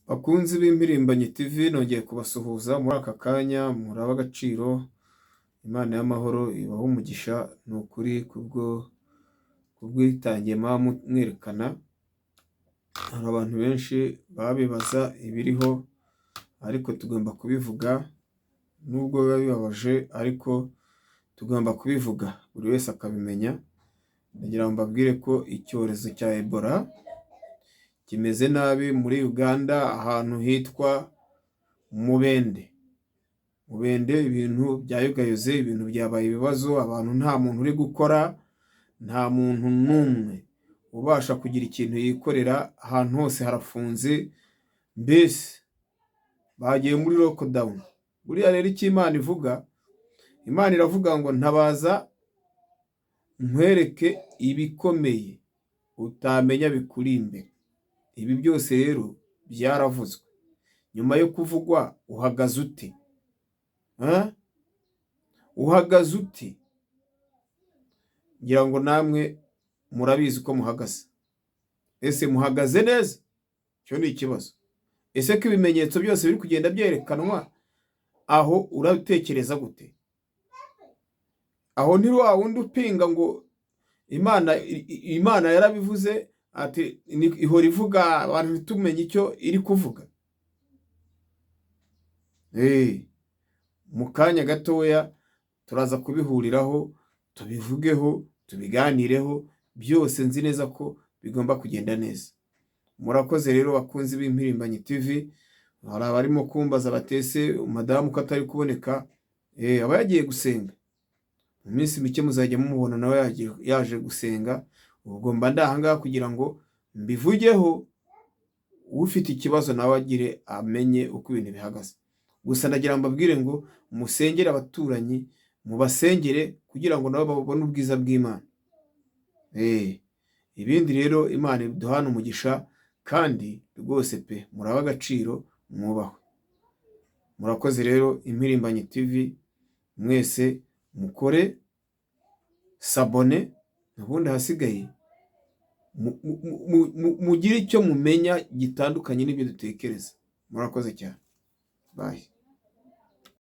Bakunzi b'Impirimbanyi TV, nongeye kubasuhuza muri aka kanya. Murabe agaciro, Imana y'amahoro ibahe umugisha, ni ukuri kubwo kubwitange muba mwerekana. Hari abantu benshi baba bibaza ibiriho, ariko tugomba kubivuga nubwo biba bibabaje, ariko tugomba kubivuga buri wese akabimenya. Ndagira ngo mbabwire ko icyorezo cya Ebola kimeze nabi muri Uganda, ahantu hitwa Mubende. Mubende ibintu byayogayoze, ibintu byabaye ibibazo, abantu nta muntu uri gukora, nta muntu n'umwe ubasha kugira ikintu yikorera, ahantu hose harafunze, mbese bagiye muri lockdown. Buriya rero icyo Imana ivuga, Imana iravuga ngo ntabaza nkwereke ibikomeye utamenya bikuri imbere. Ibi byose rero byaravuzwe. Nyuma yo kuvugwa uhagaze ute? Uhagaze ute? Ngira ngo namwe murabizi uko muhagaze. Ese muhagaze neza? Icyo ni ikibazo. Ese ko ibimenyetso byose biri kugenda byerekanwa, aho uratekereza gute? Aho ni wa wundi upinga ngo Imana yarabivuze, ati ihora ivuga abantu ntitumenye icyo iri kuvuga. Mu kanya gatoya turaza kubihuriraho, tubivugeho, tubiganireho, byose nzi neza ko bigomba kugenda neza. Murakoze rero bakunzi b'Impirimbanyi TV, hari abarimo kumbaza batese madamu ko atari kuboneka, aba yagiye gusenga. Mu minsi mike muzajya mumubona nawe yaje gusenga, ubwo mba ndi aha ngaha kugira ngo mbivugeho, ufite ikibazo nawe agire amenye uko ibintu bihagaze. Gusa ndagira ngo mbabwire ngo musengere abaturanyi, mubasengere kugira ngo nabo babone ubwiza bw'Imana. Ibindi rero Imana iduhane umugisha, kandi rwose pe murabe agaciro, mwubahwe. Murakoze rero Impirimbanyi TV, mwese mukore s'abonner, ubundi ahasigaye mugire icyo mumenya gitandukanye n'ibyo dutekereza. Murakoze cyane. Bye.